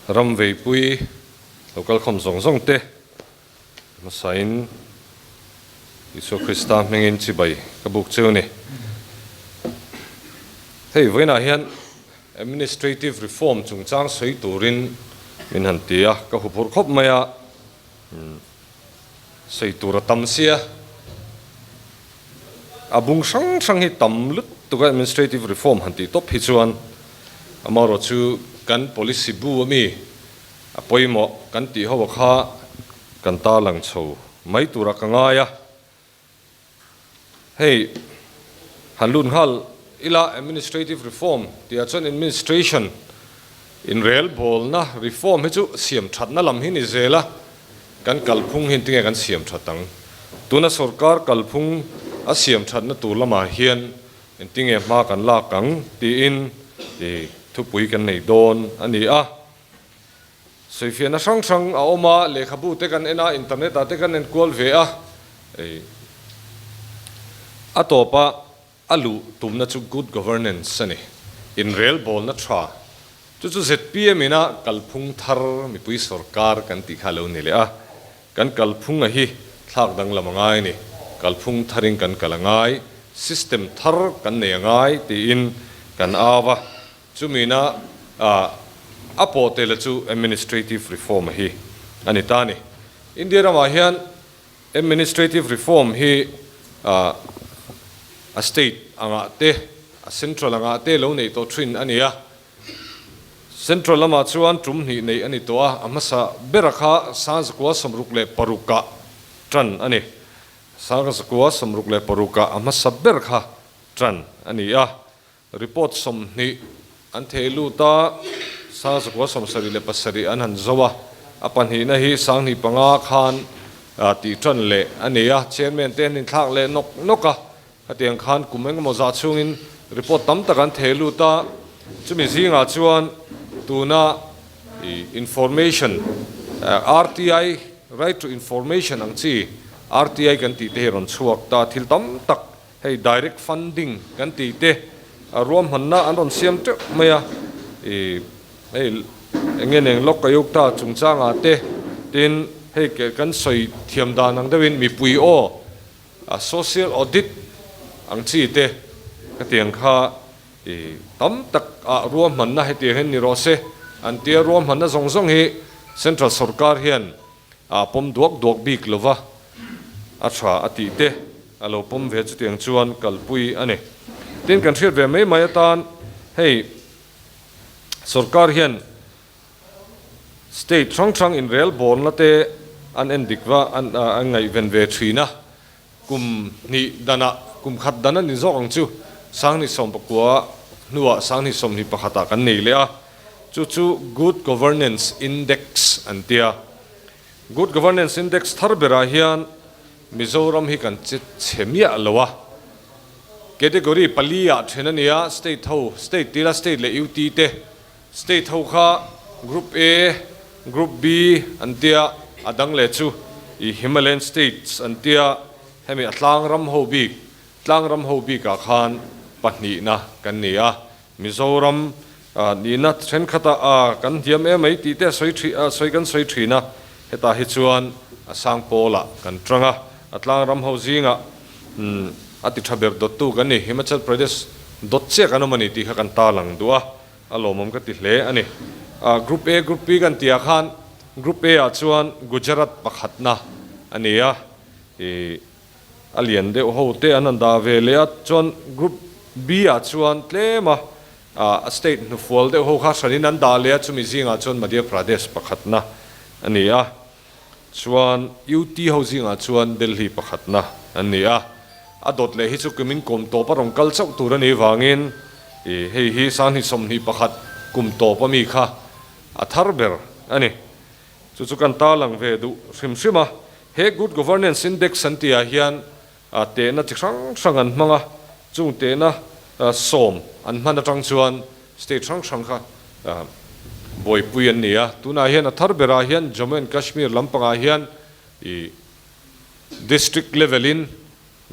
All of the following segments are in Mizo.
Ram veipui lo kalkhawm zawng zawng te hmasain Isua Krista hmingin chibai ka buk cheu ni. Hei vawiinah hian Administrative Reform chungchang sawi turin min han ti a, ka huphurh khawp mai a, sawi tur a tam sia. A bung hrang hrang hi tam lutuk a, Administrative Reform han tih tawp hi chuan amaherawh chu kan policy bu ami a pawimawh kan tih ho kha kan tarlang chho mai turah ka ngai a. Hei han lut nghal ila Administrative Reform tihah chuan Administration inrelbawlna reform hi chu siam thatna lam hi ni zel a, kan kalphung hi tinge kan siam that ang? Tuna sorkar kalphung a siam thatna tur lamah hian engtinge hma kan lak ang tiin thupui kan nei dawn a ni a. Sawifiahna hrang hrang a awm a, lehkhabu te kan en a, internet ah te kan en kual ve a, a tawpa a luh tumna chu good governance a ni, inrelbawlna tha. Chu chu zpm ina kalphung thar mipui sorkar kan tih kha a lo ni leh a, kan kalphung a hi thlak danglam a ngai a ni, kalphung tharin kan kal a ngai, system thar kan nei a ngai tiin kan au a. Chumina a pawh tela chu administrative reform hi a ni ta a ni. India ramah hian administrative reform hi a state angah te, a central angah te lo neih tawh thin a ni a. Central lamah chuan tum hnih neih a ni tawh a, a hmasa bera kha Sangzakua 66 ah tan a ni. Sangzakua 66 ah a hmasa ber kha tan a ni a. Report 20 an thei lut a, 1977 an han zo a, a pahnihna hi 2005 khan tih tan leh a ni a, Chairman te an inthlak leh nawk nawk a, khatiang khan kum engemaw zah chhungin report tam tak an thei lut a, chumi zingah chuan tuna information RTI, Right to Information ang chi RTI kan tih te hi rawn chhuak ta, thil tam tak Hei direct funding kan tih te a ruahmanna an rawn siam teuh mai a, ih hei enge neng lawk ka yuk ta chungchangah te tin hei kan sawi thiam dan ang deuhin mipui aw a social audit ang chi te khatiang kha ih tam tak ah ruahmanna hetiang hian ni rawh se an tia ruahmanna zawng zawng hi central sorkar hian A pawm duak duak bik lova, a tha a tih te a lo pawm ve chutiang chuan kalpui a ni. Tin, kan hriat ve mai mai atan hei sorkar hian state hrang hrang inrel bawnna te an en dik va, an ngaihven ve thin a, kum hnih danah kum khat dan a ni zawk ang chu, 2019 hnuah 2021 ah kan nei leh a, chu chu Good Governance Index an tia. Good Governance Index thar berah hian Mizoram hi kan che chhe miah lo a, category pali ah then a ni a, state ho, state tila state leh UT te, State ho kha Group A, Group B an tia, a dang leh chu i Himalayan States an tia, hemi a tlang ram ho bik, tlang ram ho bikah khan pahnihna kan ni a, Mizoram nihna thenkhatah a kan hniam em mai tih te a sawi thin, sawi kan sawi thin a, hetah hi chuan a sang pawlah kan tang a, a tlang ram ho zingah a ti tha ber dawttu kan ni, Himachal Pradesh dawt chiah kan awm a ni tih kha kan tarlang duh a. A lawmawm ka ti hle a ni. Group A, Group B kan tihah khan Group A ah chuan Gujarat pakhatna a ni a, ih a lian deuh ho te an han dah ve leh a, chuan Group B ah chuan tlem a a state hnufual deuh ho kha hranin an dah leh a, chumi zingah chuan Madhya Pradesh pakhatna a ni a, chuan UT ho zingah chuan Delhi pakhatna an ni a, a dawt leh hi chu kumin kum tawp a rawn kal chauh tur a nih vangin ih hei hi 2021 kum tawp ami kha a thar ber a ni. Chu chu kan tarlang ve duh hrim hrim a, he Good Governance Index an tihah hian tehna chi hrang hrang an hmang a, chung tehna sawm an hman atang chuan state hrang hrang kha buaipui an ni a. Tunah hian a thar berah hian Jammu and Kashmir lampangah hian ih district level in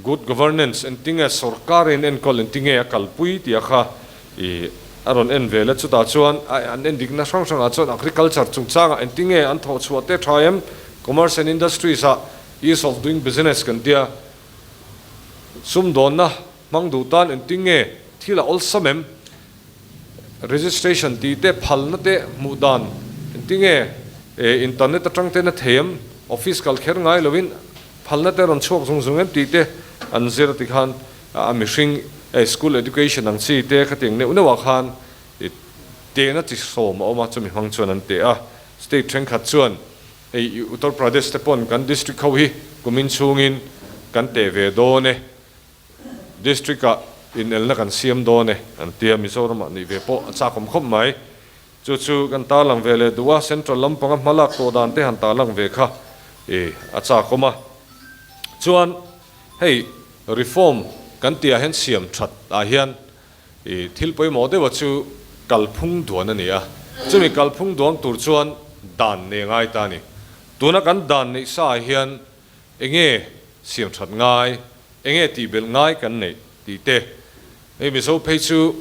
good governance engtinge sorkar in enkawl engtinge a kalpui tih a kha ih a rawn en vel a, chutah chuan an en dikna hrang hrangah chuan agriculture chungchangah engtinge an thawh chhuah te tha em, commerce and industries ah ease of doing business kan tia, sumdawnna hmang duh tan engtinge thil a awlsam em, registration tih te phalna te hmuh dan engtinge internet atang ten a thei em, office kal kher ngai lovin phalna te rawn chhuak zung zung em tih te an zir a tikhan A mihring school education ang chi te khatiang neuh neuh ah khan i tehna chi sawm a awm a, chumi hmang chuan an teh a. State thenkhat chuan hei i Uttar Pradesh te pawn kan district ho hi kumin chhungin kan teh ve dawn e, district ah inelna kan siam dawn e an tia, Mizoram ah nih ve pawh a chakawm khawp mai. Chu chu kan tarlang ve leh duh a, Central lampanga hma lak tawh dan te han tarlang ve kha i a chakawm a. Chuan hei reform kan tih ah hian siam that ah hian i thil pawimawh deuha chu kalphung duan a ni a, chumi kalphung duang tur chuan dan nei a ngai ta a ni. Tuna kan dan neih sa ah hian enge siam that ngai, enge tihbelh ngai kan neih tih te, hei Mizo phei chu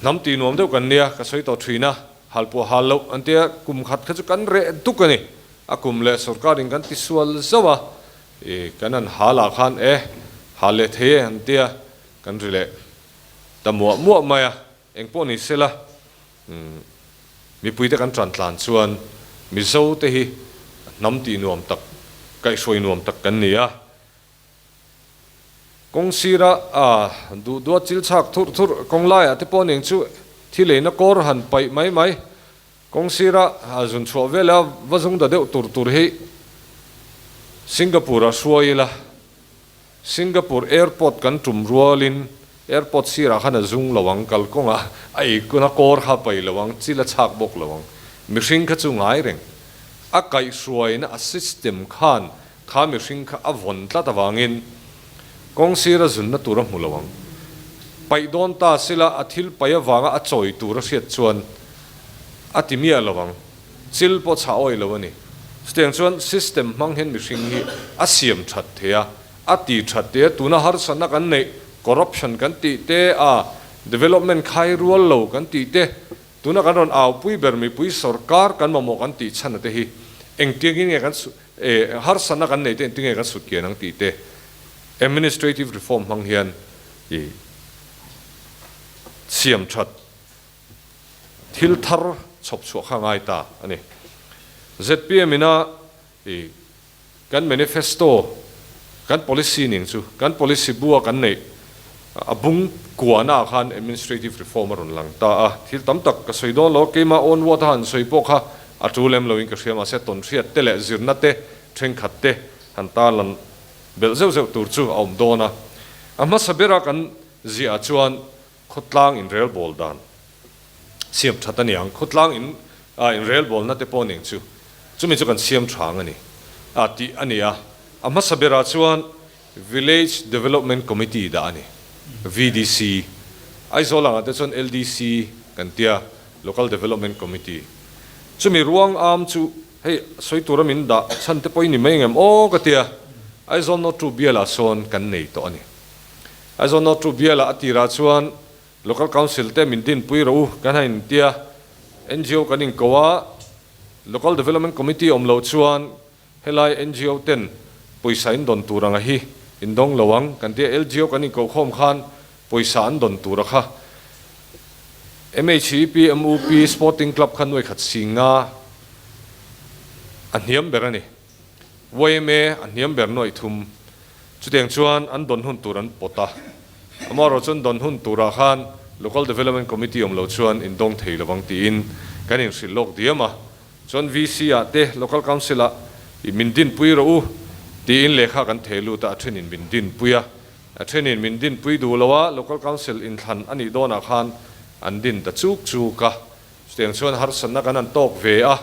hnam tih nuam deuh kan nia, ka sawi tawh thin a, halpuah hal loh an tia, kum khat kha chu kan reh duk a ni, a kum leh sorkarin kan tisual zauh a, I kan han hal ah khan e, hal leh thei e an tia, kan ri leh ta muah muah mai a, eng pawh ni sela mipuite kan tan tlan chuan Mizo te hi hnam tih nuam tak, kaihhruai nuam tak kan ni a. Kawng sira a duh duat chil chhak thurh thurh kawng laiah te pawh ning chu thi leina kawr han paih mai mai Kawng sira a zun chhuah vela va zung da deuh tur tur hi Singapore ah hruai ila, Singapore airport kan tum rualin airport sirah khan a zung lo ang, kalkawngah a eikuna kawr kha a pai lo ang, chil a chhak bawk lo ang. Mihring kha chu ngai reng. A kaihhruaina a system khan kha mihring kha a vawn tlat avangin kawng sira zunna tur a hmu lo ang. Paih dawn ta sila a thil paih avanga a chawi tur a hriat chuan a ti miah lo ang. Chil pawh chhah awih lo a ni. Chutiang chuan system hmang hian mihring hi a siam that thei a, a ti that thei a. Tuna harsatna kan neih, corruption kan tih te, a development khai rual lo kan tih te, tuna kan rawn aupui ber mipui sorkar kan mamawh kan tih chhan a te hi engtiangin nge kan E, harsatna kan nei te engtinge kan sut kian ang tih te administrative reform hmang hian i siam that thil thar chhawp chhuah kha ngai ta a ni. Zpm ina i kan manifesto, kan policy ning chu kan policy bua kan neih a bung kuana ah khan administrative reform a rawn lang ta a, thil tam tak ka sawi dawn lo, keimah own word a han sawi pawh kha A tu lem loin ka hria mahse tawnhriat te leh zirna te thenkhat te han tarlan belh zeuh zeuh tur chu a awm dawn a. A hmasa bera kan ziah chuan khawtlang inrelbawl dan siam that a ni ang. Khawtlang in inrelbawlna te pawh ning chu chumi chu kan siam thang a ni a tih a ni a. A hmasa berah chuan Village Development Committee dah a ni, VDC. Aizawl angah te chuan LDC kan tia, Local Development Committee. Chumi ruang am chu hei sawi tura min dah chhan te pawh i ni mai ngem aw ka tia, Aizawl North Two bialah sawn kan nei tawh a ni. Aizawl North Two bialah a tirah chuan Local Council te min dinpui rawh u kan han intia, ngo kan inko a, Local Development Committee awm loh chuan Helai ngo ten pawisa in dawn tur anga hi in dawng lo ang kan tia LGO kan inkohkhawm khan pawisa an dawn tur a kha MHEP MUP Sporting Club kha nuai khat si nga a hniam ber a ni yma a hniam ber nuaih thum chutiang chuan an dawn hun tur an pawt a amaherawh chuan dawn hun turah khan Local Development Committee awm lo chuan in dawng thei lovang tiin kan inhrilh lawk diam a. Chuan VC ah te Local Council ah i min dinpui rawh u tiin lehkha kan theh lut a, a thenin min dinpui a, a thenin min dinpui duh lo a, Local Council inthlan a nih dawnah khan an din ta chuk chuk a, chutiang chuan harsatna kan han tawk ve a,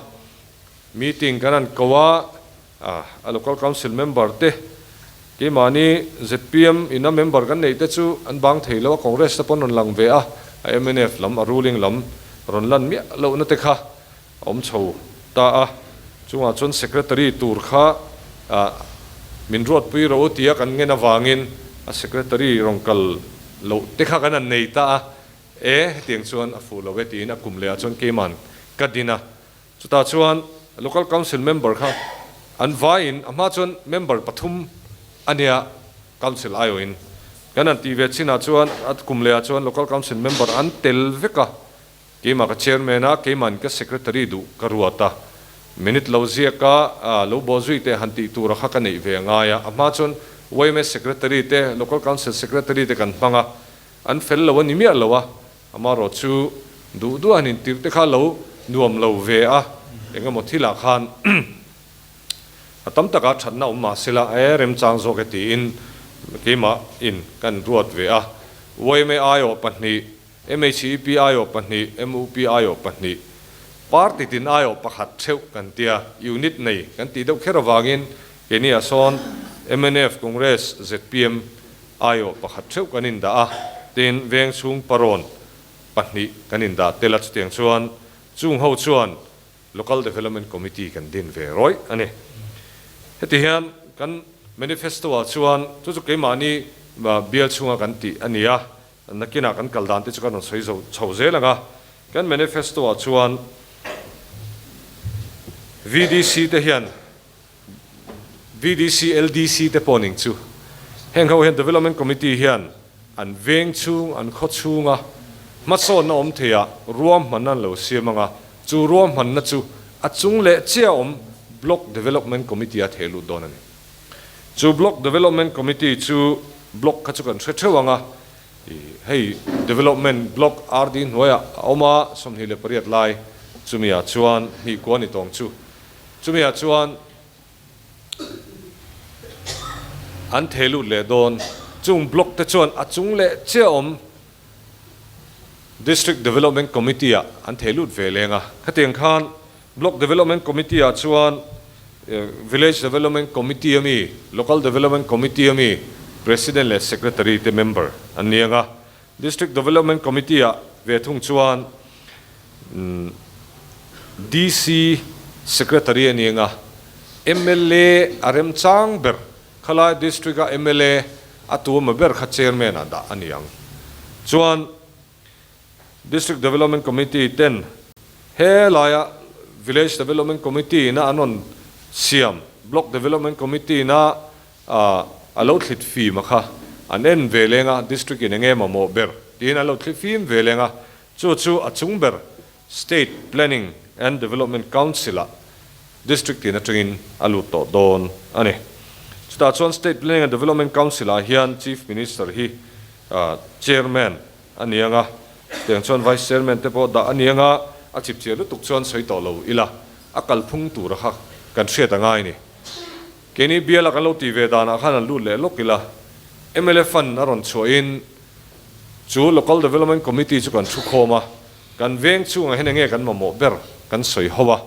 meeting kan han ko a, a Local Council member te keimahni zpm ina member kan neih te chu an bang thei lo a, Congress te pawn rawn lang ve a, a mnf lam a ruling lam rawn lan miah lohna te kha. A awm chho ta a, chungah chuan Secretary tur kha min ruatpui rawh u tia kan ngen avangin a Secretary rawn kal loh te kha kan han nei ta a. E, hetiang chuan a fuh lo e tiin a kum leh ah chuan keiman ka din a. Chutah chuan Local Council member kha an vaiin a hma chuan member pathum a nia Council aiawhin kan han tih ve chinah chuan a kum leh ah chuan Local Council member an tel vek a. Keimah ka chairman a, keimahin ka secretary duh ka ruat a, minute lo ziak a, lo bawh zui teh han tih tura kha ka neih ve a ngai a, a hma chuan yma secretary te, local council secretary te kan hmang a, an fel lo a ni miah lo a, amarawh chu duh duh a han intirh te kha lo nuam lo ve a, engemaw thilah khan a tam taka thatna awm mah sela e remchang zawk e tiin keimah in kan ruat ve a, yma aiawh pahnih MHEP aiawh pahnih, MUP aiawh pahnih, party tin aiawh pakhat theuh kan tia, unit nei kan tih deuh kher avangin keini ah sawn mnf, Congress, zpm aiawh pakhat theuh kan indah a, tin veng chhung parawn pahnih kan indah tel a, chutiang chuan chung ho chuan Local Development Committee kan din ve rawih a ni. Heti hian kan manifesto ah chuan chu chu keimahni bial chhunga kan tih a ni a, Nakinah kan kal dan te chu kan rawn sawi zo chho zel ang a, kan manifesto ah chuan VDC te hian VDC, LDC te pawh ning chu heng ho hian Development Committee hian an veng chhung, an khaw chhunga hmasawnna awm theiah ruahmanna an lo siam ang a, chu ruahmanna chu a chung leh chiah awm Block Development Committee a theh lut dawn a ni. Chu Block Development Committee chu Block kha chu kan hre theuh ang a, hei Development Block RD hnuaiah a awm a, 28 lai chumiah chuan hnih kua ni tawng chu. Chumiah chuan an theh lut leh dawn. Chung Block te chuan a chung leh chiah awm District Development Committee ah an theh lut ve leng a. Khatiang khan Block Development Committee ah chuan Village Development Committee ami, Local Development Committee ami President leh Secretary te member an ni ang a. District Development Committee ah ve thung chuan DC Secretary a ni ang a, mla a remchang ber khalai District a mla a tuama ber kha Chairman ah dah a ni ang. Chuan District Development Committee ten he laia Village Development Committee ina an rawn siam Block Development Committee ina a lo thlit fim a kha an en ve leng a, District in enge mamawh ber tiin an lo thli fim ve leng a, chu chu a chung ber State Planning and Development Council ah District tin atangin a lut tawh dawn a ni. Chutah chuan State Planning and Development Council ah hian Chief Minister hi Chairman a ni ang a, chutiang chuan Vice Chairman te pawh dah a ni ang a, a chip chiah lutuk chuan sawi tawh lo ila, a kalphung tura kha kan hriat a ngai ni. Keini biala kan lo tih ve danah khan an lut leh lawk ila, mla Fund a rawn chhuahin chu Local Development Committee chu kan thukhawm a, kan veng chhungah hian enge kan mamawh ber kan sawi ho a.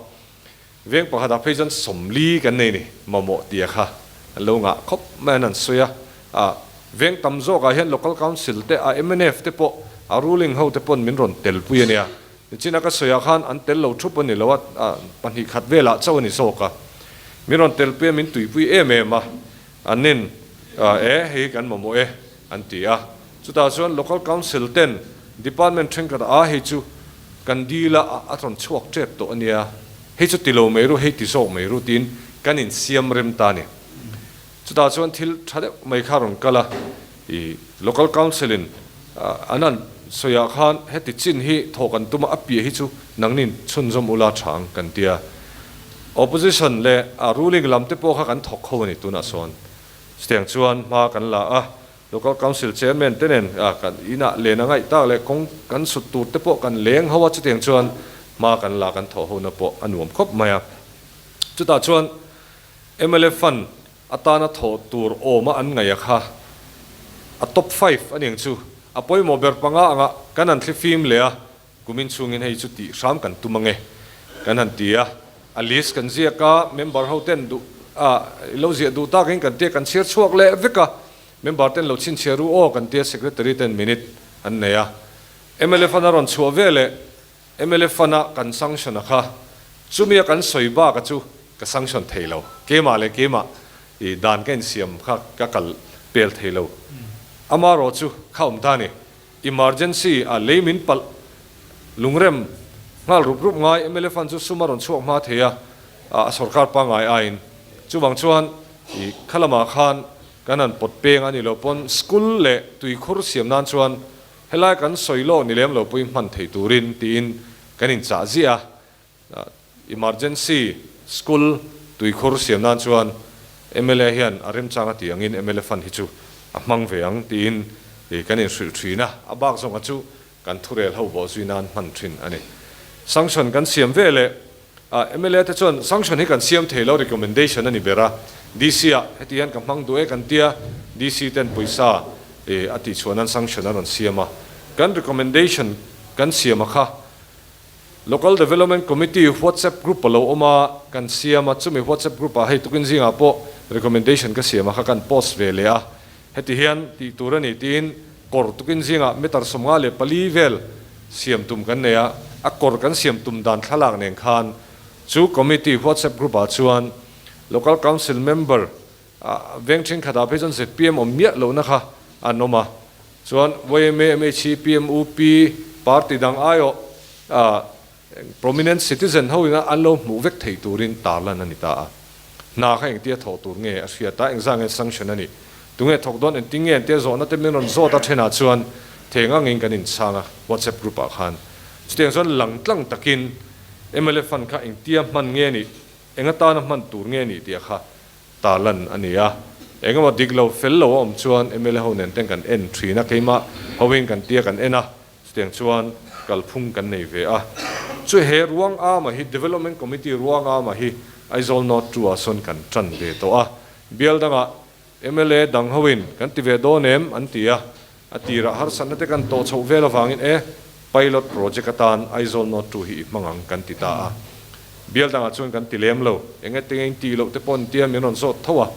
Veng pakhatah phei chuan 40 kan nei ni, mamawh tia kha an lo ngah khawp mai an han sawi a. A veng tam zawkah hian Local Council te, a mnf te pawh, a ruling ho te pawn min rawn telpui a nia. Nichina ka sawiah khan an tel lo thup a ni lo a, pahnih khat velah chauh a ni zawk a. Min rawn telpui a, min tuipui em em a. An nin, e, hei hi kan mamawh e, an ti a. Chutah chuan Local Council ten Department thenkhat a hei chu kan dil a, a rawn chhuak tep tawh a nia, hei chu ti lo mai ru, hei ti zawk mai ru tiin kan insiam rem ta a ni. Chutah chuan thil tha deuh mai kha rawn kal a, i Local Council in an han sawiah khan heti chin hi thawh kan tum a, a piah hi chu nangnin chhunzawm ula tha ang kan ti a. Opposition leh a ruling lam te pawh kha kan thawk ho a ni tunah sawn. Chutiang chuan hma kan la a, Local Council Chairman te nen kan inah len a ngaih tak leh kawng kan sut tur te pawh kan leng ho a, chutiang chuan hma kan la kan thawh hona pawh a nuam khawp mai a. Chutah chuan mla Fund atana thawh tur awma an ngaih a kha a top five a niang chu a pawimawh ber panga anga kan han thli fim leh a, Kumin chhungin hei chu tih hram kan tum ange kan han ti a, a list kan ziak a, member ho ten duh a lo ziah duh takin kan tia kan chhiar chhuak leh vek a, member ten lo chhinchhiah ru aw kan tia secretary ten minute an nei a, mla fund a rawn chhuah ve leh mla fund a kan sanction a kha chumi a kan sawi bak a chu ka sanction thei lo, keimah leh keimah i dan ka insiam kha ka kal pel thei lo, amarawh chu kha awm ta a ni. Emergency a lei min palh lungrem nghal rup rup ngai mla fund chu sum a rawn chhuak hma thei a, a sorkar pangngai aiin. Chuvang chuan i kha lamah khan kan han pawt peng a ni lo pawn school leh tuikhur siam nan chuan helai kan sawi lawk ni lem lo pawhin hman thei turin tiin kan inchah ziah a. Emergency school tuikhur siam nan chuan mla hian a remchang a tih angin mla fund hi chu a hmang ve ang tiin kan inhrilh thin a, a bak zawnga chu kan thurel ho bawh zui nan hman thin a ni. Sanction kan siam ve leh a, mla te chuan sanction hi kan siam thei lo recommendation a ni ber a, DC ah heti hian ka hmang duh e kan tia, DC ten pawisa a tihchhuah nan sanction a rawn siam a, kan recommendation kan siam a kha Local Development Committee WhatsApp group a lo awm a, kan siam a, chumi WhatsApp group ah hei tukin zingah pawh recommendation ka siam a kha kan post ve leh a, heti hian tih tur a ni tiin kawr tukin zingah meter 54 vel siam tum kan nei a, a kawr kan siam tum dan thlalak nen khan chu committee WhatsApp group ah chuan Local Council member ah veng thenkhatah phei chuan zpm awm miah lohna kha an awm a. Chuan yma, mhe, PMUP, party dang aiawh prominent citizen ho ina an lo hmuh vek thei turin tarlan a ni ta a. Hna kha engtia thawh tur nge a hriat a, engzah nge sanction a nih? Tunge thawk dawn engtin nge entia zawhna te min rawn zawt a thenah chuan theng angin kan inchhang a WhatsApp group ah khan. Chutiang chuan lang tlang takin mla fund kha engtia hman nge nih, eng atana hman tur nge nih tih a kha ta lan a ni a, engemaw dik lo fel lo a awm chuan mla ho nen ten kan en thin a, keimah hoin kan tia kan en a, chutiang chuan kalphung kan nei ve a. Chu he ruang ama hi Development Committee ruang ama hi Aizawl North 2 ah sawn kan tan ve tawh a, bial dangah mla dang hoin kan ti ve dawn em an ti a, a tirah harsatna te kan tawh chhoh vel avangin e pilot project atan Aizawl North 2 hi i hmang ang kan ti ta a. Bial dangah chuan kan ti lem lo, eng ete nge in tih loh te pawh an tia min rawn zawt tho a,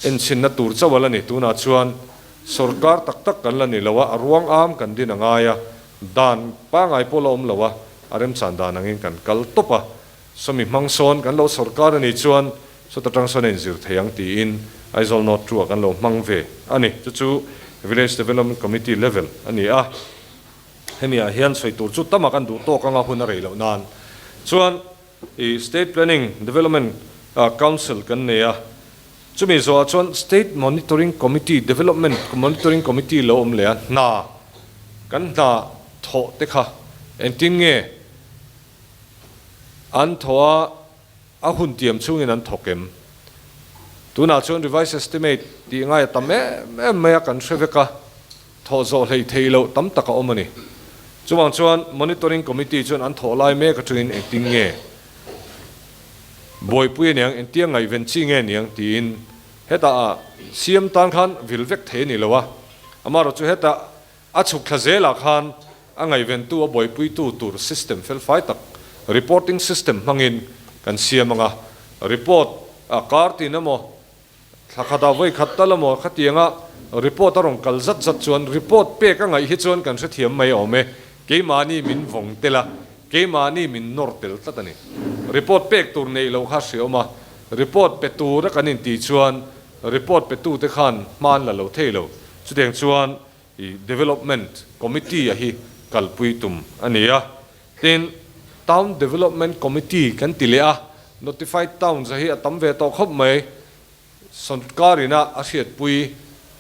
enchhinna tur chauh a la ni. Tunah chuan sorkar tak tak kan la ni lo a, a ruang am kan din a ngai a, dan pangai pawh la awm lo a, a remchan dan angin kan kal tawp a, sawmi hmang sawn kan lo sorkar a nih chuan sawta tang sawn a inzir thei ang tiin Aizawl North 2 ah kan lo hmang ve a ni. Chu chu Village Development Committee level a ni a. Hemi ah hian sawi tur chu tam a kan duh tawk anga hun a rei loh nan chuan i State Planning Development Council kan nei a, chumi zawhah chuan State Monitoring Committee, Development Monitoring Committee lo awm leh a, hna kan hna thawh te kha engtin nge an thawh a, A hun tiam chungin an thawk em? Tunah chuan Revised Estimate tih ngai a tam em em mai a, kan hre vek a, thawh zawh hleih theih loh tam tak a awm a ni. Chuvang chuan Monitoring Committee chuan an thawh lai mek atangin engtin nge buaipui a niang, engtia ngaihven chi nge niang tiin hetah a siam tan khan vil vek thei a ni lo a, amaherawhchu hetah A chhuk thla zelah khan a ngaihventu a buaipuitu tur system felfai tak, reporting system hmangin kan siam ang a, report a kar tin emaw, thla khatah vawi khat tal emaw khatianga report a rawn kal zat zat chuan report pek a ngaih hi chuan kan hrethiam mai awm e, keimahni min vawng tel a, keimahni min nawr tel tlat a ni. Report pek tur neih loh kha hre awm a, report pe tura kan intih chuan report petute khan hma an la lo thei lo. Chutiang chuan i Development Committee a hi kalpui tum a ni a. Tin, Town Development Committee kan ti leh a, Notified Towns a hi a tam ve tawh khawp mai. Sawrkar ina a hriatpui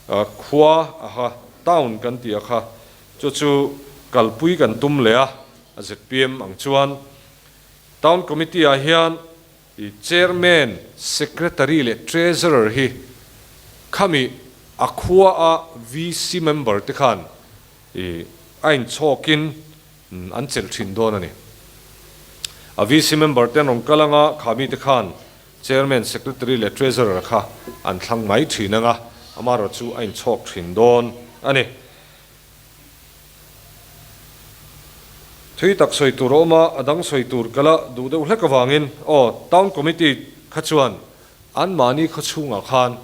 khua a kha town kan ti a kha, chu chu kalpui kan tum leh a, a zpm ang chuan. Town Committee ah hian I Chairman, Secretary leh Treasurer hi khami a khua a VC member te khan i a inchhawkin an chelh thin dawn a ni. A VC member te an rawn kal anga khami te khan Chairman, Secretary leh Treasurer kha an thlang mai thin anga amaherawh chu a inchhawk thin dawn a ni. Thui tak sawi tur a awm a, a dang sawi tur ka la duh deuh hlek avangin aw, Town Committee kha chuan anmahni khawchhungah khan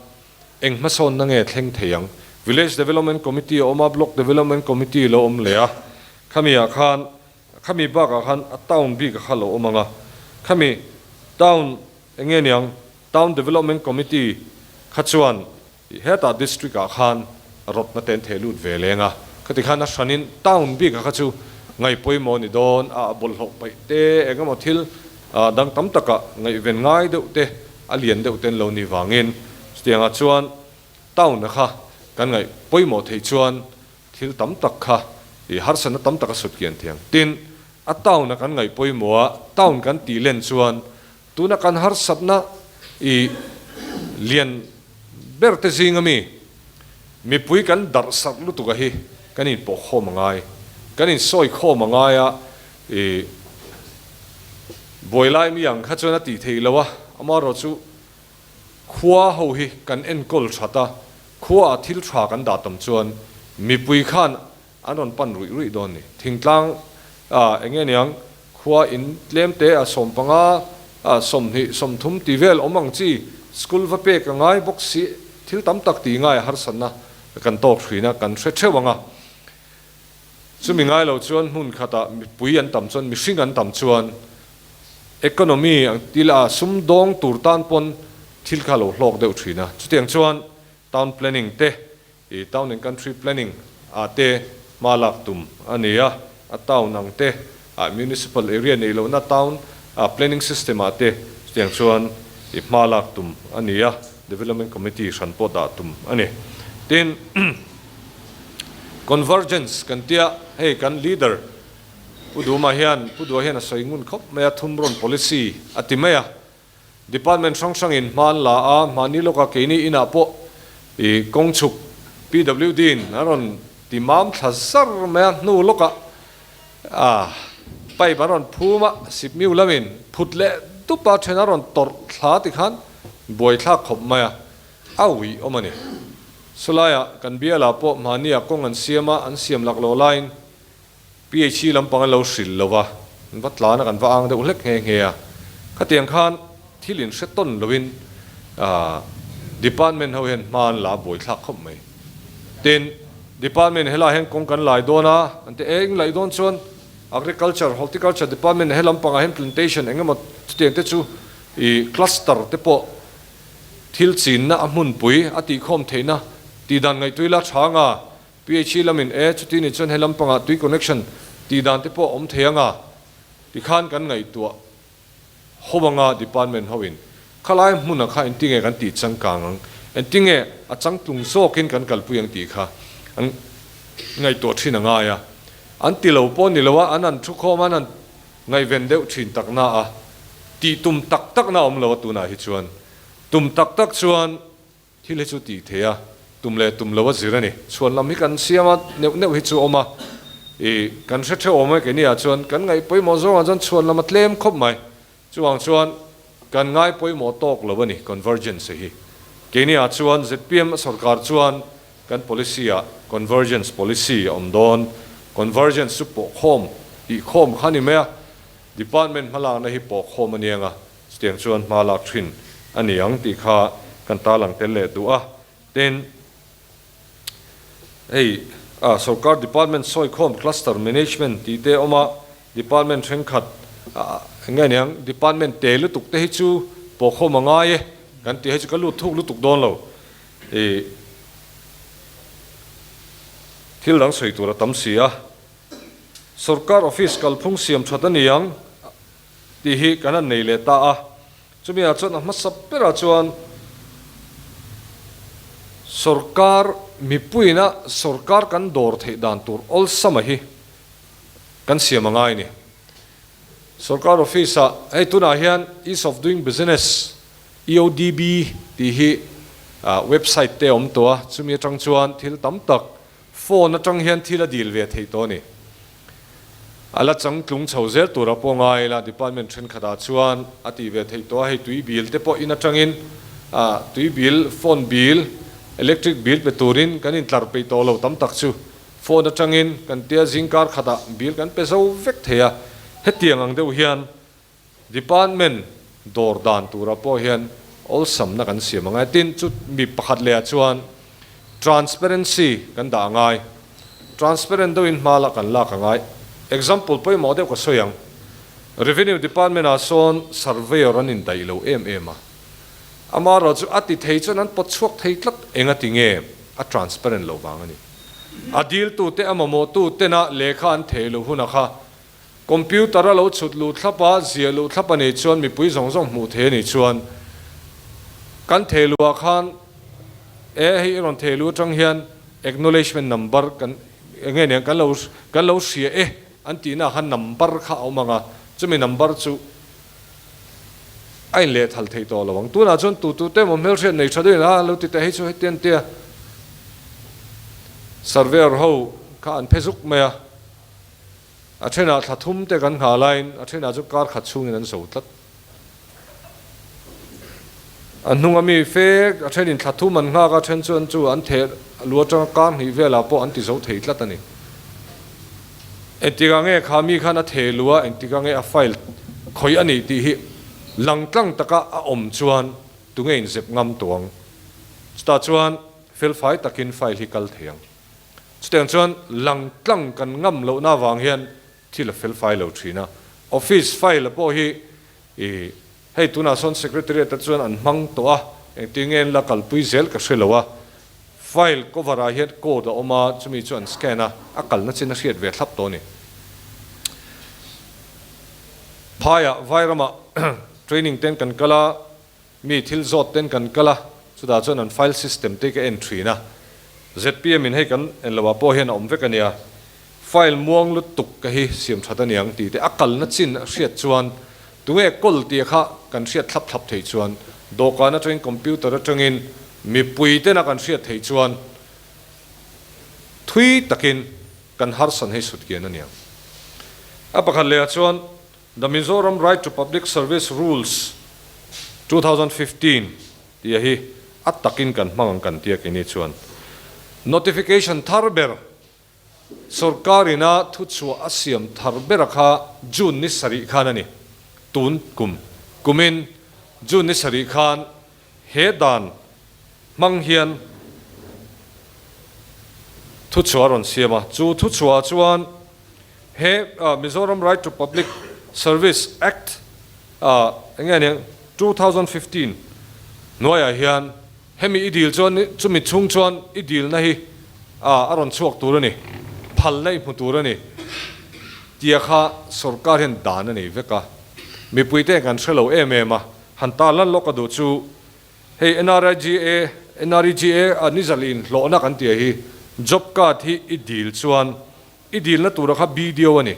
eng hmasawnna nge thleng thei ang? Village Development Committee a awm a, Block Development Committee lo awm leh a, khami ah khan, khami bakah khan a town bik a kha lo awm ang a, khami town eng nge niang, Town Development Committee kha chuan Hetah District ah khan rawtna te an theh lut ve leng a. Khati khan a hranin town bik a kha chu ngaih pawimawh a ni dawn a, a bawlhhlawh paih te eng emaw thil dang tam takah ngaihven ngai deuh te a lian deuh te an lo nih vangin chutiangah chuan town a kha kan ngaih pawimawh theih chuan thil tam tak kha ih harsatna tam tak a sut kian thiang. Tin, a town a kan ngaih pawimawh a, town kan tih len chuan tuna kan harsatna ih lian ber te zing ami mipui kan darh sarh lutuk a hi kan inpawh khawm a ngai, kan insawi khawm a ngai a, ih buai lai mi ang kha chuan a tih theih loh a, amaherawhchu Khua ho hi kan enkawl that a, khua ah thil tha kan dah tam chuan mipui khan an rawn pan ruih ruih dawn ni. Thingtlang ah eng nge niang khua in tlem te a 15 ah 20 30 ti vel awm ang chi school va pek a ngai bawk si thil tam tak ti ngai a harsatna kan tawk thin a kan hre theuh ang a. Chumi ngai lo chuan hmun khatah mipui an tam chuan mihring an tam chuan economy ang til a sum dawng tur tan pawn thil kha lo hlawk deuh thin a. Chutiang chuan town planning te ih town and country planning ah te hma lak tum a ni a, a town ang te ah municipal area neih lohna town ah planning system ah te chutiang chuan ih hma lak tum a ni a, development committee hran pawh dah tum a ni. Tin. Convergence kan tia, hei kan leader Pu Duma hian, Pu Dua hian a sawi ngun khawp mai a, thum rawn policy a ti mai a. Department hrang hrangin hma an la a, mahni lawka keini inah pawh i kawng chhuk PWD in an rawn ti mam thla zar mai a, hnu lawkah a pipe an rawn phum a, sipmiu lamin phut leh dup a then a rawn tawrh thla tikhan buaithlak khawp mai a. A uih awm a ni. Chulaiah kan bialah pawh mahniah kawng an siam a, an siam lak lo laiin PHE lampang an lo hrilh lo va, an va tlan a, kan va ang deuh hlek nghe nghe a. Khatiang khan thil in hre tawn loin department ho hian hma an la buaithlak khawp mai. Tin, department helaiah hian kawng kan lai dawn a, an ti eng laih dawn chuan Agriculture, Horticulture department he lampangah hian plantation eng emaw chutiang te chu ih cluster te pawh Thil chinna a hmunpui a tihkhawm theihna tihdan ngaihtuih la tha anga PHE lamin e chuti nih chuan he lampangah tui connection tihdan te pawh a awm thei anga tikhan kan ngaihtuah ho anga department hoin khalai hmuna kha engtinge kan tih changkang ang engtinge a changtlung zawkin kan kalpui ang tih kha an ngaihtuah thin a ngai a an ti lo pawh ni lo a an han thukhawm a an han Ngaihven deuh thin takna a tih tum tak takna a awm lo a tunah hi chuan tum tak tak chuan thil hi chu tih theih a tum leh tum lo a zir a ni. Chhuan lam hi kan siam a neuh neuh hi chu a awm a ih kan hre theuh awm e keini ah chuan kan ngaih pawimawh zawngah chuan chhuan lam a tlem khawp mai. Chuvang chuan kan ngai pawimawh tawk lo a ni convergence hi. Keini ah chuan zpm sorkar chuan Kan policy ah convergence policy a awm dawn. Convergence chu pawhkhawm, tihkhawm kha a ni mai a. Department hmalakna hi pawhkhawm a niang a, chutiang chuan hma lak thin a ni ang tih kha kan tarlang tel leh duh a. Tin, hei ah sorkar department sawikhawm cluster management tih te a awm a, department thenkhat ah eng nge niang department te lutuk te hi chu pawhkhawm a ngai e kan tih hei chu ka lut thuk lutuk dawn lo. I thil dang sawi tur a tam si a, sorkar office kalphung siam that a ni ang tih hi kan han nei leh ta a, chumi ah chuan a hmasa berah chuan sorkar mipuiin a sorkar kan dawr theih dan tur awlsama hi kan siam a ngai a ni. Sorkar office ah hei tunah hian ease of doing business EODB tih hi website te a awm tawh a, chumi atang chuan thil tam tak phone atang hian thil a dil ve theih tawh a ni. A la changtlung chho zel tura pawh ngai ila department thenkhatah chuan a tih ve theih tawh a, hei tui bill te pawh in atangin tui bill, phone bill, electric bill pe turin kan intlar peih tawh lo tam tak chu phone atangin kan tia zingkar khatah bill kan pe zo vek thei a, hetiang ang deuh hian Department dawr dan turah pawh hian awlsamna kan siam a ngai. Tin, chu mi pakhat lehah chuan transparency kan dah a ngai. Transparent deuhin hma lah kan lak a ngai. Example pawimawh deuh ka sawi ang. Revenue Department ah sawn surveyor an indaih lo em em a. Amaherawhchu a ti thei chuan an pawt chhuak thei tlat. Engati nge a transparent loh vang a ni. A diltute a mamawhtu tena lehkha an thei lo huna kha Computer a lo chhut luh thlap a, ziah luh thlap a nih chuan mipui zawng zawng hmuh thei a nih chuan kan thei luh ah khan e hei i rawn thei luh atang hian acknowledgement number kan enge niang kan lo kan lo hria e an tihna ah khan number kha a awm ang a, chumi number chu a in lehthal theih tawh lo ang. Tunah chuan tu tu te emaw hmelhriat nei tha deuhin a lo ti teh hei chu heti an tia surveyor ho kha an phe zuk mai a. A thenah thla thum te kan nghah laiin a thenah chu kar khat chhungin an zo tlat. A hnunga mi fe a thenin thla thum an nghak a, then chuan chu an theh lu atanga kar hnih velah pawh an ti zo thei tlat a ni. Engtikah nge kha mi khan a theh lu a, engtikah nge a file khawih a nih tih hi langtlang taka a awm chuan tunge inzep ngam tawh ang. Chutah chuan felfai takin file hi kal thei ang. Chutiang chuan lang tlang kan ngam lohna avang hian thil a fel fai lo thin a. Office file pawh hi i hei tunah sawn Secretariat-a chuan an hmang tawh a, engtin nge an la kalpui zel ka hre lo a. File cover ah hian code a awm a, chumi chu an scan a, a kalna chin a hriat ve thlap tawh a ni. Phaiah Vairamah training ten kan kal a. Mi thil zawt ten kan kal a, chutah chuan an file system te ka en thin a. Zpm in hei kan en loh ah pawh hian a awm vek a nia. File muang lutuk ka hi siam that a niang tih te a kalna chin a hriat chuan tunge kawl tih kha kan hriat thlap thlap theih chuan dawhkan atangin computer atangin mipui tena kan hriat theih chuan thui takin kan harsan hei sut kian a niang. A pakhat leh ah chuan The Mizoram Right to Public Service Rules, 2015 tih a hi a takin kan hmang ang kan tia keini chuan notification thar ber sorkar ina thuchhuah a siam thar bera kha June ni sarih khan a ni. Tun kum kumin June ni sarih khan he dan hmang hian thuchhuah a rawn siam a, chu thuchhuah chuan He Mizoram Right to Public Service Act eng nge aniang 2015 hnuaiah hian hemi i dil chuan chumi chhung chuan i dilna hi a rawn chhuak tur a ni, phalna i hmu tur a ni tia kha sorkar hian dan a nei vek a, mipuite kan hre lo em em a, han ta lan lawk a duh chu hei NRIGA NREGA nizal inhlawhna kan tia hi job card hi i dil chuan I dilna tura kha BDO a ni.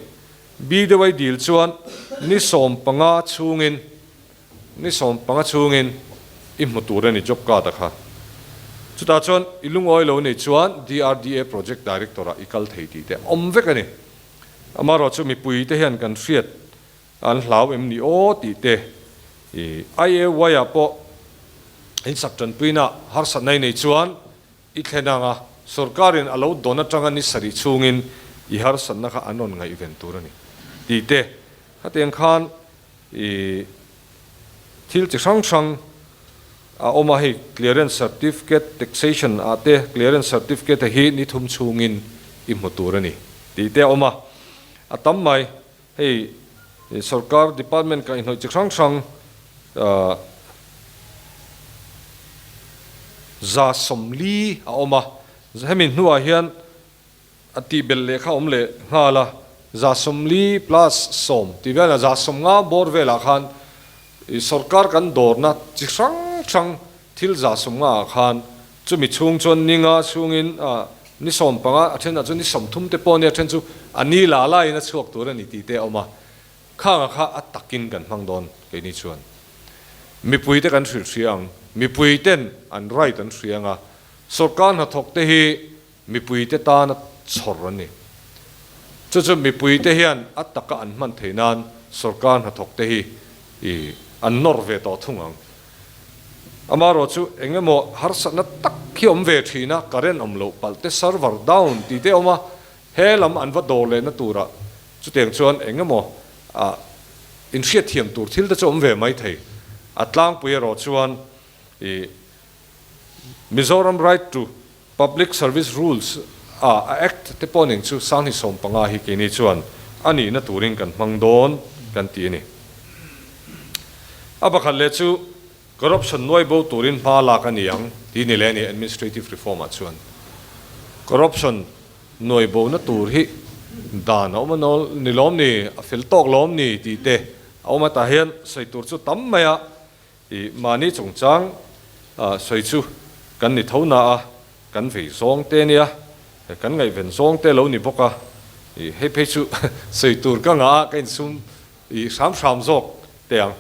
BDO a i dil chuan ni 15 chhungin ni 15 chhungin i hmu tur a ni job card a kha. Chutah chuan i lungawi lo nei chuan DRDA Project Director ah i kal thei tih te awm vek a ni. Amaherawhchu chu mipui te hian kan hriat an hlau em ni aw tih te i IAY ah pawh insak tanpuina harsatna i nei chuan I thlen anga sorkarin a lo dawn atanga ni sarih chhungin i harsatna kha an rawn ngaihven tur a ni tih te, khatiang khan i thil chi hrang hrang a awm a, hei clearance certificate taxation ah te clearance certificate hi ni thum chhungin i hmu tur a ni tih te a awm a, a tam mai. Hei sorkar department kaihhnawih chi hrang hrang 140 a awm a, hemi hnuah hian a tihbelh leh kha a awm leh nghal a, 140 plus 10 tih velah 150 bawr velah khan sorkar kan dawrna chi hrang hrang Thil 150 ah khan chumi chhung chuan ni nga chhungin ni 15, a thenah chuan ni 30 te pawh a nia, a then chu a ni la laiin a chhuak tur a ni tih te a awm a. Khanga kha a takin kan hmang dawn keini chuan. Mipui te kan hrilh hria ang, mipui ten an right an hria ang a, sorkar hnathawk te hi Mipuite tana chhawr an ni. Chu chu mipuite hian a taka an hman theih nan sorkar hnathawkte hi i an nawr ve tawh thung ang. Amaherawh chu eng emaw harsatna tak hi awm ve thin a, current awm loh palh te, server down tih te a awm a, he lam an va dawr lehna turah chutiang chuan eng emaw ah inhriatthiam tur thil te chu awm ve mai thei. A tlangpui erawh chuan i Mizoram Right to Public Service Rules a a Act te pawh ning chu 2015 hi keini chuan a nihna turin kan hmang dawn kan ti a ni. A pakhat leh chu corruption nuai bo turin hma lak a ni ang tih ni leh a ni Administrative Reform ah chuan corruption. Nuai bona tur hi dan a awm a ni lawm ni, a fel tawk lawm ni tih te a awm a, tah hian sawi tur chu tam mai a, ih mahni chungchang sawi chu kan ni tho na a, kan vei zawng te nia, kan ngaihven zawng te lo ni bawk a, ih hei phei chu sawi tur ka ngah a, ka insum ih hram hram zawk teh ang.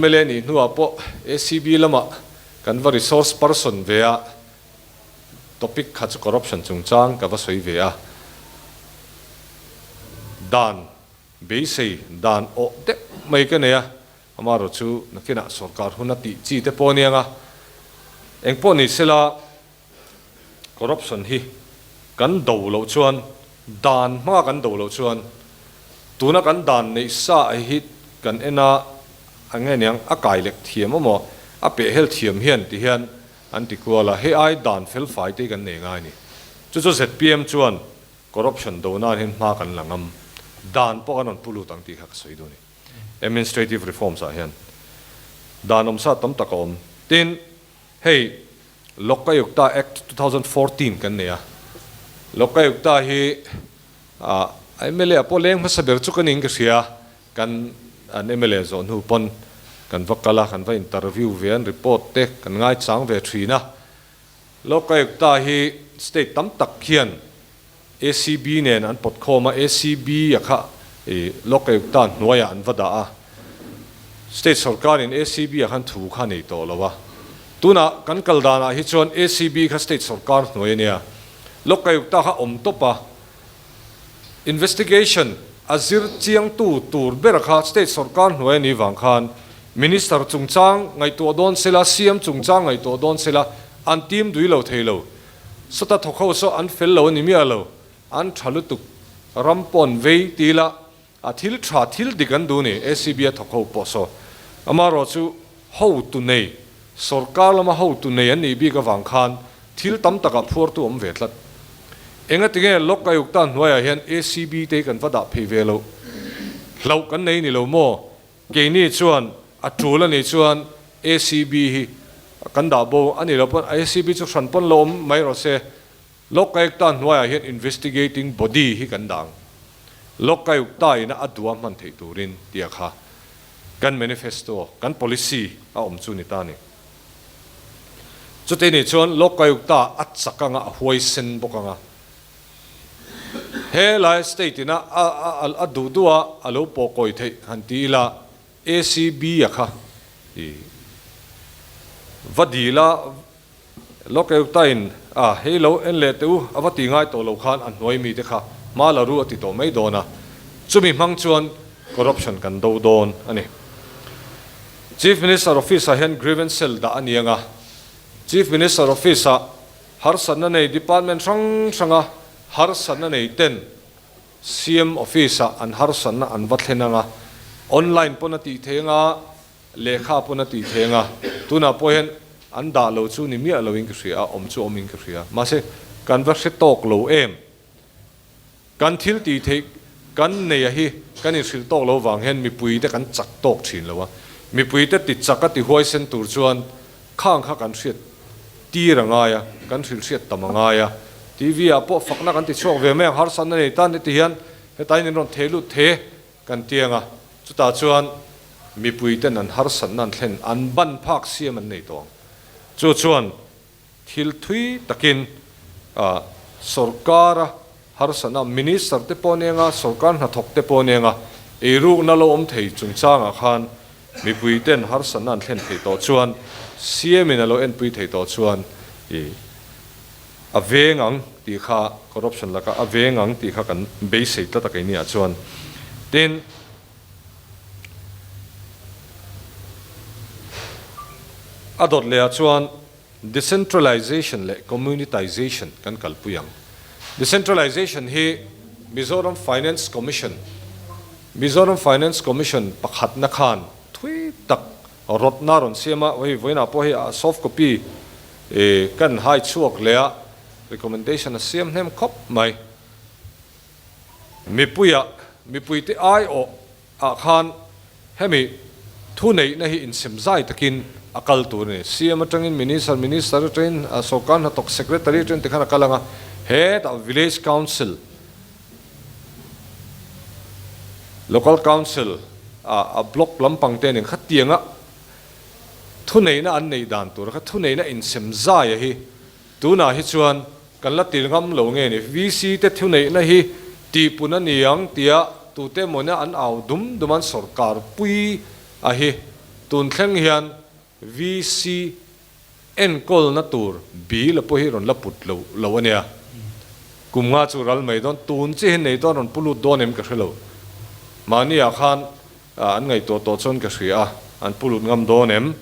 Mla nih hnuah pawh ACB lamah kan va resource person ve a, Topic kha chu corruption chungchang ka va sawi ve a, dan beisei dan awh deuh mai ka nei a, amaherawh chu nakinah sorkar hun a tih chi te pawh a niang a, engpawh ni sela corruption hi kan do loh chuan dan hmanga kan do loh chuan tuna kan dan neih sa hi kan en a, eng nge niang a kailek thiam emaw a pehhel thiam hian ti hian An ti kual a, hei ai dan fel fai te hi kan nei ngai a ni. Chu chu zpm chuan corruption do nan hian hma kan la ngam. Dan pawh kan rawn pu lut ang tih kha ka sawi duh a ni. Administrative reforms ah hian dan awmsa tam tak a awm. Tin, hei Lokayukta Act 2014 kan nei a. Lokayukta hi ah mla pawh leng hmasa ber chu ka niin ka hria. Kan an mla zawh hnu pawn kan va kal a, kan va interview ve an report te kan ngaichang ve thin a. Lokayukta hi state tam tak hian ACB nen an pawt khawm a, ACB a kha i Lokayukta hnuaiah an va dah a. State sorkarin ACB ah khan thu kha nei tawh lo a. Tunah kan kal danah hi chuan ACB kha state sorkar hnuai a nia. Lokayukta kha awm tawp a. Investigation a zir chiangtu tur bera kha state sorkar hnuai a nih vang khan Minister chungchang ngaihtuah dawn sela, CM chungchang ngaihtuah dawn sela an team dui lo thei lo. Sawta thawk ho saw an fel lo a ni miah lo, an tha lutuk ram pawn vei ti ila a thil tha thil dik an duh ni ACB a thawk ho pawh saw. Amaherawh chu hotu nei, sorkar lama hotu nei an nih bik avang khan thil tam takah phuartu awm ve tlat. Engatinge Lok Ayukta hnuaiah hian ACB te hi kan va dah phei ve loh? Hlauh kan nei ni lo maw? Keini chuan a tul a nih chuan ACB hi kan dah bo a nih loh pawn ACB chu hran pawn lo awm mai rawh se. Lok Ayukta hnuaiah hian investigating body hi kan dah ang. Lok Ayukta ina a duh a hman theih turin tia kha kan manifesto, kan policy a awm chu ni ta a ni. Chutih nih chuan Lok Ayukta a chak anga a huaisen bawk anga he lai state ina a duh duh a a lo pawhkawi theih han ti ila ACB a kha i va dil a Lok Ayukta in a hei lo en leh teh u a va ti ngai tawh lo khan a hnuai mite kha hma la ru a ti tawh mai dawn a, chumi hmang chuan corruption kan do dawn a ni. Chief Minister Office ah hian grievance cell dah a ni ang a, Chief Minister Office ah harsatna nei department hrang hranga harsatna nei ten CM Office ah an harsatna an va thlen ang a, online pawn a tih theih ang a, Lehkha pawn a tih theng a, tunah pawh hian an dah lo chu ni miah loin ka hria a, awm chu awmin ka hria. Mahse, kan va hre tawk lo em? Kan thil tih theih kan neia hi kan inhrilh tawk lo vang hian mipuite kan chak tawk thin lo a. Mipuite ti chak a ti huaisen tur chuan khang kha kan hriat tir a ngai a, kan hrilh hriat tam a ngai a. TV ah pawh fakna kan ti chhuak ve mai ang, harsatna nei tan heti hian hetain in rawn theh lut the. Kan tiang a, chutah chuan mipuiten an harsatna an thlen, an ban phak siam an nei tawh ang. Chu chuan thil thui takin sorkara harsatna, minister te pawh nia nga, sorkar hnathawk te pawh nia nga, eirukna lo awm thei chungchangah khan mipuiten harsatna an thlen theih tawh chuan, CM in a lo enpui theih tawh chuan i A veng ang tih kha corruption laka a veng ang tih kha kan beisei tlat a keini ah chuan. Tin, a dawt leh ah chuan decentralization leh communitization kan kalpui ang. Decentralization hi Mizoram Finance Commission, Mizoram Finance Commission pakhatna khan thui tak Rawtna rawn siam a, hei vawiinah pawh hei a soft copy kan hai chhuak leh a, recommendation a siam hnem khawp mai. Mipuiah, mipuite aiawh ah khan hemi thuneihna hi insem zai takin a kal tur a ni. CM atangin Minister, Minister atangin Sawrkar hnathawk Secretary atangin tikhan a kal ang a, hetah Village Council, Local Council a Block lampang te nen khatianga thuneihna an neih dan tur kha thuneihna insem zaia hi tunah hi chuan kan la tir ngam lo nge ni. VC te thuneihna hi tihpun a ni ang tia tute emawina an au dum dum an sawrkar pui a hi tun thleng hian VC enkawlna tur bill a pawh hi rawn la put lo lo a nia. Kum nga chu ral mai dawn tun chiah hi nei dawn rawn pu lut dawn em ka hre lo. Mahni ah khan an ngaihtuah tawh chuan ka hria a, an pu lut ngam dawn em?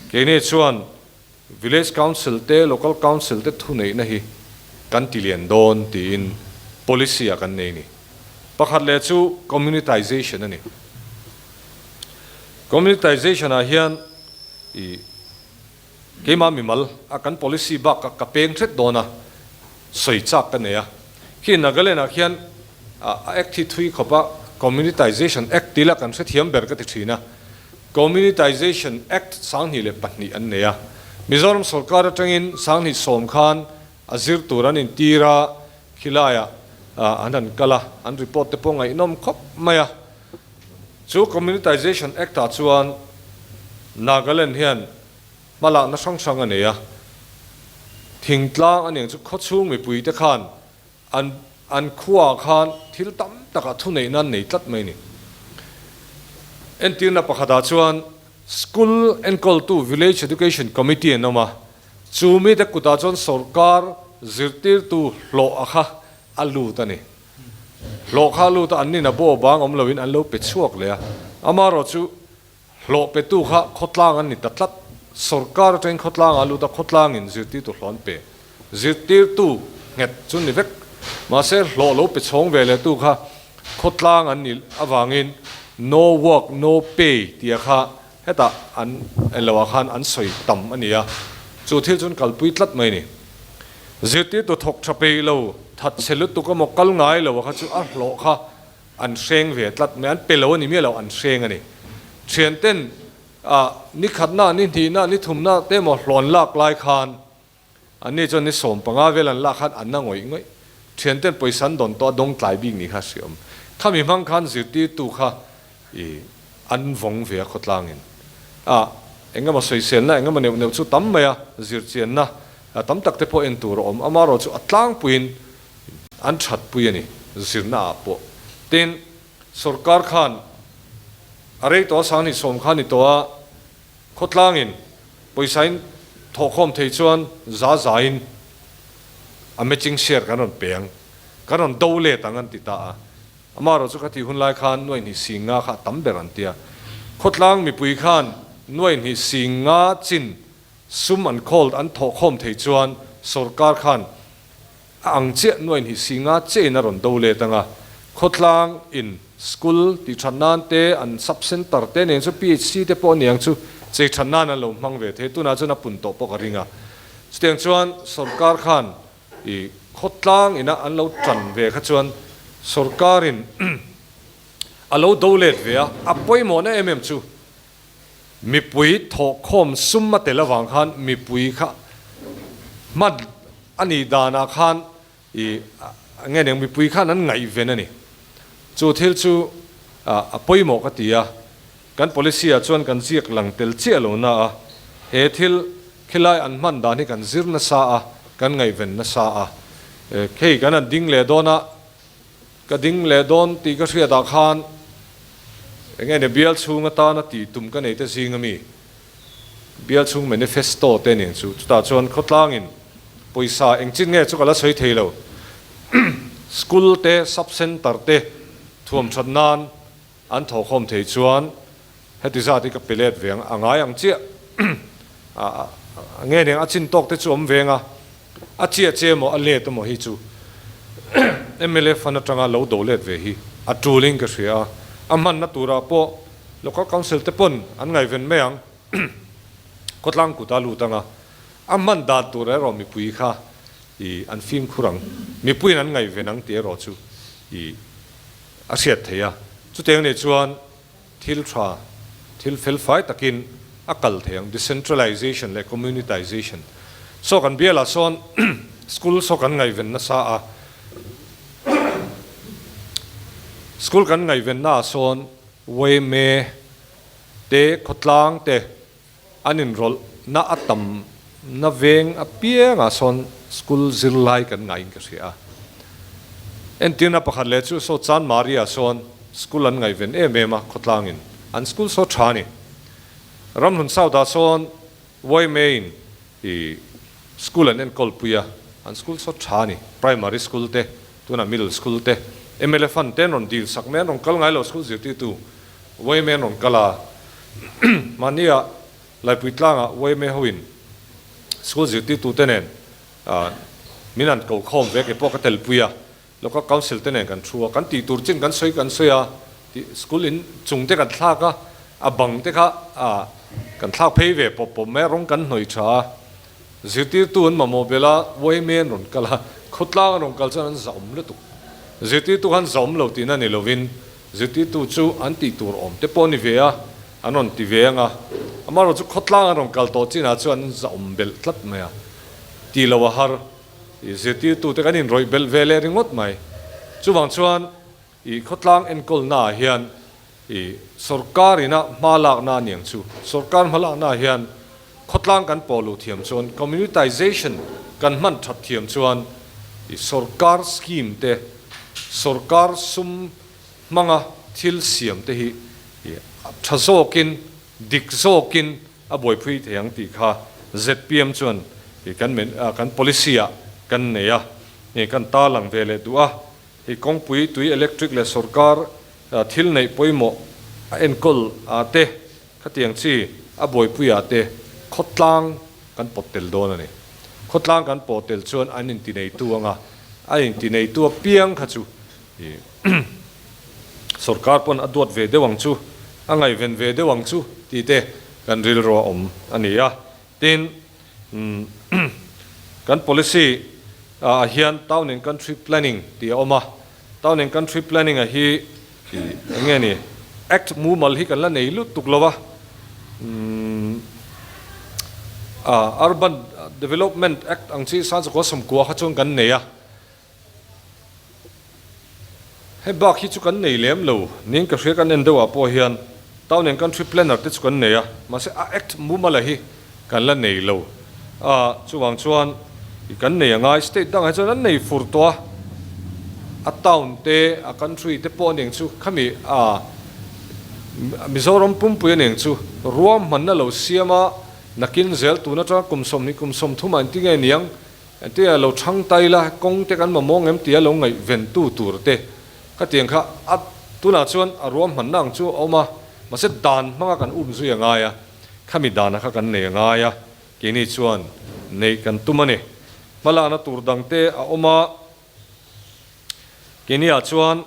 Keini chuan Village Council te Local Council te thuneihna hi kan ti lian dawn tiin policy ah kan nei ni. Pakhat leh chu Communitization a ni. Communitization ah hian i keimah mimal a kan policy bak ka peng hret dawn a, sawi chak ka nei a. Khi Nagaland ah khian a act hi thui khawp a, Communitization Act tila kan hrethiam ber ka ti thin a. Communitization Act 2002 an nei a. Mizoram sorkar atangin 2010 khan a zir tur an intir a, khilaiah an han kal a, an report te pawh ngaihnawm khawp mai a. Chu Communitization Act ah chuan Nagaland hian hmalakna hrang hrang a nei a, thingtlang a niang chu khawchhung mipui te khan An an khuaah khan thil tam takah thuneihna an nei tlat mai a ni. Entirna pakhatah chuan School enkawltu Village Education Committee an awm a, chu mite kutah chuan sawrkar zirtirtu hlawh a kha a lut a ni. Hlawh kha a lut a, an nina baw bang awm loin an lo pe chhuak leh a, amaherawhchu Hlawh petu kha khawtlang an ni ta tlat. Sawrkar atangin khawtlangah a lut a, khawtlangin zirtirtu hlawh an pe. Zirtirtu nghet chu ni vek. Mahse, hlawh lo pe chhawng ve lehtu kha khawtlang an nih avangin no work no pay tia kha hetah an enloh ah khan an sawi tam a ni a, chu thil chu an kalpui tlat mai a ni. Zirtirtu thawk tha peih lo, thatchhe lutuk emaw kal ngai lo a kha chu a hlawh kha An hreng ve tlat mai, an pe lo a ni miah lo, an hreng a ni. Thianten ah ni khatna, ni hnihna, ni thumna te emaw hlawn lak lai khan anni chuan ni 15 vel an lak khan an na ngawih ngawih. Thianten pawisa an dawn tawh a dawng tlai bik ni kha a hriawm. Khami hmang khan zirtirtu kha i an vawng ve a khawtlangin. Ah engemaw sawiselna engemaw neuh neuh chu tam mai a, zirchianna tam tak te pawh en tur a awm. Amaherawhchu a tlangpuiin An that pui a ni, zirna ah pawh. Tin, sorkar khan a rei tawh a, 2010 kha ni tawh a, khawtlangin pawisa in thawhkhawm thei chuan za za in a matching share kan rawn pe ang, kan rawn do let ang an ti ta a. Amaherawh chu khatih hun lai khan 2.50 kha a tam ber an ti a. Khawtlang mipui khan 2.50 chin sum an khawl an thawhkhawm thei chuan sorkar khan A ang chiah 2.50 chiah in a rawn do let ang a, khawtlang in school tih that nan te an sub center te nen chu PHC te pawh aniang chu chei that nan an lo hmang ve thei, tunah chuan a pun tawh pawh ka ring a. Chutiang chuan sorkar khan i khawtlang ina an lo tan ve kha chuan sorkar in a lo do let ve a, a pawimawhna em em chu Mipui thawhkhawm sum a tel avang khan mipui kha hman a nih danah khan i nge eng mipui khan an ngaihven a ni. Chu thil chu a pawimawh ka ti a, kan policy ah chuan kan ziak lang tel chiah lo na a, he thil khilai an hman dan hi kan zir nasa a, kan ngaihven nasa a. Khei kan han ding leh dawn a, Ka ding leh dawn tih ka hriatah khan eng nge bial chhung atana tih tum ka nei te zing ami bial chhung manifesto te nen chu chutah chuan khawtlangin pawisa eng chin nge chu ka la sawi thei lo school te sub center te thuam that nan An thawhkhawm thei chuan heti zat hi ka pe let ve ang, a ngai ang chiah. A nge nen a chin tawk te chu awm veng a, a chiah che emaw a let emaw hi chu mla fund atanga lo do let ve hi a tulin ka hria a, a hmanna turah pawh Local Council te pawn an ngaihven mai ang, khawtlang kut a lut ang a, a hman dan tur erawh mipui kha i an fimkhur ang, mipuiin an ngaihven ang tih erawh chu i. A hriat theih a, chutiang nih chuan thil tha, thil fel fai takin a kal thei ang, decentralization leh communitization. Saw kan bialah sawn school saw kan ngaihven nasa a, school kan ngaihvennaah sawn yma te khawtlang te an inrawlh na a tam na veng apiangah sawn school zirlai kan ngaihin ka hria a. Entirna pakhat leh chu saw Chanmari ah sawn school an ngaihven em em a khawtlangin an school saw tha a ni. Ramhlun South ah sawn yma in i school an enkawl pui a, an school saw tha a ni. Primary school te tunah middle school te mla fund te an rawn dil sak mai a, an rawn kal ngai lo school zirtirtu yma an rawn kal a. Mahnia Laipui tlangah yma hoin school zirtirtute nen min han ko khawm ve, keipawh ka telpui a, Local Council te nen kan thu a, kan tih tur chin kan sawi kan sawi a, tih school in chung te kan thlak a, a bang te kha kan thlak phei ve pawp pawp mai a, rawng kan hnawih tha a, zirtirtu an mamawh belh a, yma an rawn kal a, khawtlang an rawn kal chuan an zahawm lutuk. Zirtirtu khan zahawm lo tihna ni lovin Zirtirtu chu an tih tur awm te pawh a ni ve a, an rawn ti ve ang a. Amaherawhchu khawtlang an rawn kal tawh chinah chuan an zahawm belh tlat mai a, tih loh a har. I zirtirtu te kan inrawih belh ve leh ringawt mai. Chuvang chuan i khawtlang enkawlna ah hian i sorkar ina hma lakna a ni ang chu. Sorkar hma lakna ah hian khawtlang kan pawh luh thiam chuan communitization kan hman that thiam chuan i sorkar scheme te, sorkar sum hmanga thil siam te hi tha zawkin, dik zawkin a buaipui thei ang tih kha zpm chuan kan kan policy ah kan nei a, hei kan tarlang ve leh duh a, hei kawngpui tui electric leh sorkar thil neih pawimawh a enkawl te Khatiang chi a buaipuiah te khawtlang kan pawt tel dawn a ni. Khawtlang kan pawh tel chuan an intineitu anga a intineitu apiang kha chu sorkar pawn a duat ve deuh ang chu, a ngaihven ve deuh ang chu tih te kan rilru a awm a ni a. Tin, kan policy ah hian Town and Country Planning tih a awm a, Town and Country Planning a hi eng nge ni Act mumal hi kan la nei lut tuk lo a, Urban Development Act ang chi Sanchakua Sawmkua kha chuan kan nei a. Hei bak hi chu kan nei lem lo niin ka hria kan en deuh ah pawh hian Town and Country Planner te chu kan nei a, mahse a Act mumala hi kan la nei lo a, chuvang chuan i kan nei angai state dangah hi chuan an nei fur tawh a, a town te a country te pawh aniang chu khami a Mizoram pumpui aniang chu ruahmanna lo siam a, nakin zel tun atanga kum 20 kum 30 ah engtinge aniang Engtia lo chhang ta ila, kawng te kan mamawh ngem tia lo ngaihven tu tur te ka tiang kha a tunah chuan a ruahmanna ang chu a awm a, mahse dan hmanga kan um zui a ngai a, khami dana kha kan nei a ngai a, keini chuan neih kan tum a ni. Hmalakna tur dang te a awm a. Keiniah chuan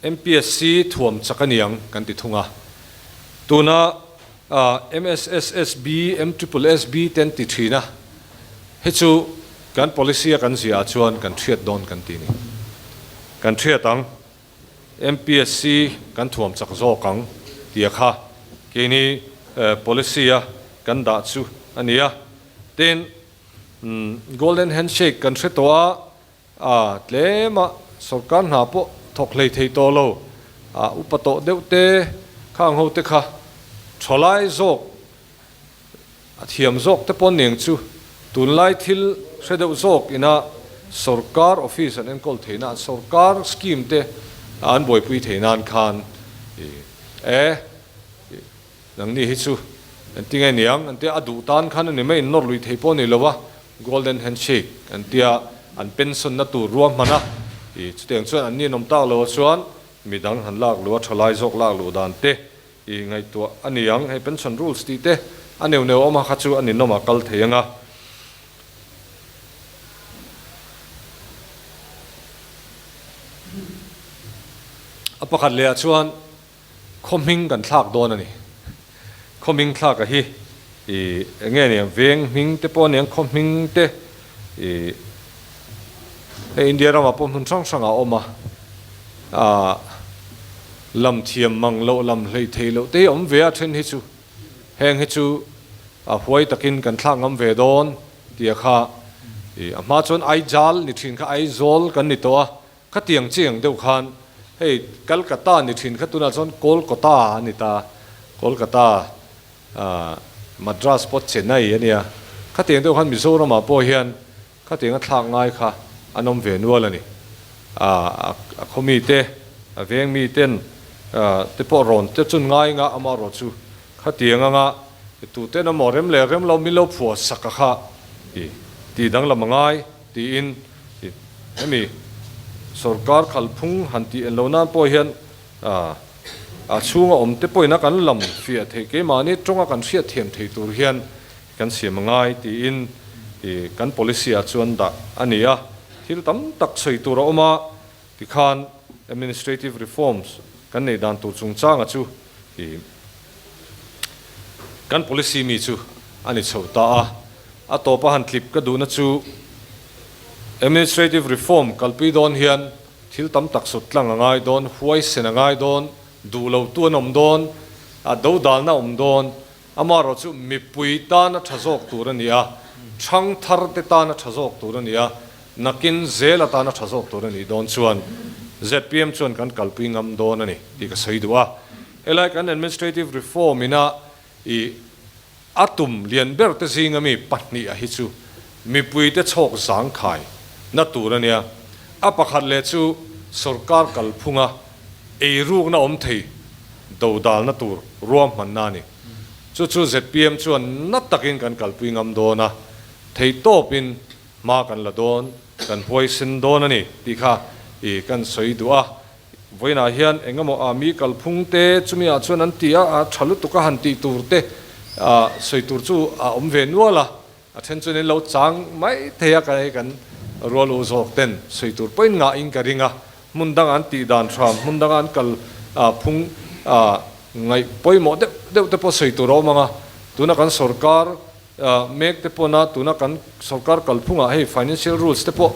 MPSC thuam chak a niang kan ti thung a. Tuna MSSSB, MSSSB te an ti thin a, hei chu kan policy a kan ziah ah chuan kan thiat dawn kan ti ni. Kan thiat ang, MPSC kan thuam chak zawk ang tia kha keini policy a kan dah chu a ni a. Tin, Golden Handshake kan hre tawh a, A tlem a, sorkar hna pawh thawk hlei thei tawh lo. A upa tawh deuh te, khang ho te kha thalai zawk, a thiam zawk te pawh aniang chu tunlai thil hre deuh zawk ina sorkar office an enkawl thei nan, sorkar scheme te an buaipui thei nan khan e Nangni hi chu engtinge niang an tia, a duh tan khan a ni mai, innawr lui thei pawh a ni lo a, golden handshake an tia, an pension na tur ruahman a, ih chutiang chuan an ni an awm tak lo ah chuan midang han lak luh a, thalai zawk lak luh dan te ih ngaihtuah a ni ang, hei pension rules tih te a neu neu awm a kha chu a ninawm ah kal thei ang a. A pakhat leh ah chuan. Khaw hming kan thlak dawn a ni. Khaw hming thlak a hi i eng nge niang veng hming te pawh a niang khaw hming te i hei India ramah pawh hmun hrang hrangah a awm a, ah lam thiam mang loh lam hlei thei loh te hi a awm ve a then hi chu. Heng hi chu a huai takin kan thlak ngam ve dawn tia kha i a hma chuan Aijal ni thin kha Aizawl kan ni tawh a, khatiang chiang deuh khan hei Calcutta ni thin kha tunah chuan Kolkata a ni ta, Kolkata Madras pawh Chennai a nia, khatiang deuh khan Mizoramah pawh hian Khatiang a thlak ngai kha an awm ve nual a ni. A khaw mite, a veng miten te pawh rawn te chun ngai nga amaherawh chu khatiang anga tuten emaw rem leh rem lo min lo phuah sak a kha i tih danglam a ngai tiin hemi sorkar khalphung han tih en lo nan pawh hian a chhunga awm te pawhin a kan lam fiah theih keimahni tawnga kan hriatthiam thei tur hian Kan siam a ngai tiin kan policy ah chuan dah a ni a, thil tam tak sawi tur a awm a, tikhan administrative reforms kan neih dan tur chungchanga chu kan policy mi chu a ni chho ta a. A tawpa han tlip ka duhna chu administrative reform kalpui dawn hian thil tam tak sut tlang a ngai dawn, huaisen a ngai dawn, duh lo tu an awm dawn, a dodalna a awm dawn, Amaherawh chu mipui tana tha zawk tur a ni a, thangthar te tana tha zawk tur a ni a, nakin zel atana tha zawk tur a nih dawn chuan zpm chuan kan kalpui ngam dawn a ni tih ka sawi duh a. Helai kan administrative reform ina i a tum lian ber te zinga mi pahniha hi chu mipui te chhawk zangkhai na tur a nia. A pakhat leh chu sorkar kalphunga eirukna awm thei dodalna tur ruahmanna a ni. Chu chu zpm chuan na takin kan kalpui ngam dawn a, theitawpin hma kan la dawn, kan huaisen dawn a ni tih kha i kan sawi duh a. Vawiinah hian eng emaw a mi kalphung te chumi ah chuan an ti a, a tha lutuk a han tih tur te sawi tur chu a awm ve nual a. A then chuan in lo chang mai thei a, hei kan rual u zawk ten sawi tur pawhin ngah in ka ring a, hmun danga an tih dan hram, hmun danga an kal phung ngaih pawimawh deuh deuh te pawh sawi tur a awm ang a, tuna kan sorkar mek te pawna tuna kan sorkar kalphungah hei financial rules te pawh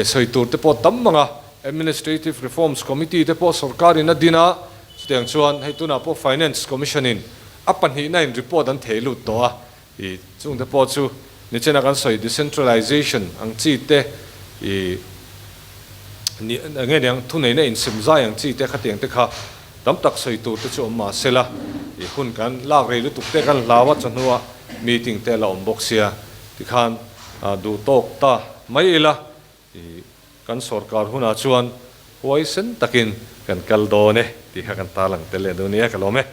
sawi tur te pawh tam ang a, administrative reforms committee te pawh sorkarin a din a, chutiang chuan hei tunah pawh finance commission in a pahnihna in report an theh lut tawh a. I chungte pawh chu nichena kan sawi decentralization ang chi te, i ni nge niang thuneihna insem zai ang chi te khatiang te kha tam tak sawi tur te chu awm mah sela, i hun kan lak rei lutuk te kan hlau a, chawhnua meeting te la awm bawk sia tikhan duh tawk ta mai ila i kan sorkar hunah chuan huaisen takin kan kal dawn e tih kha kan tarlang tel leh dawn nia ka lawm e.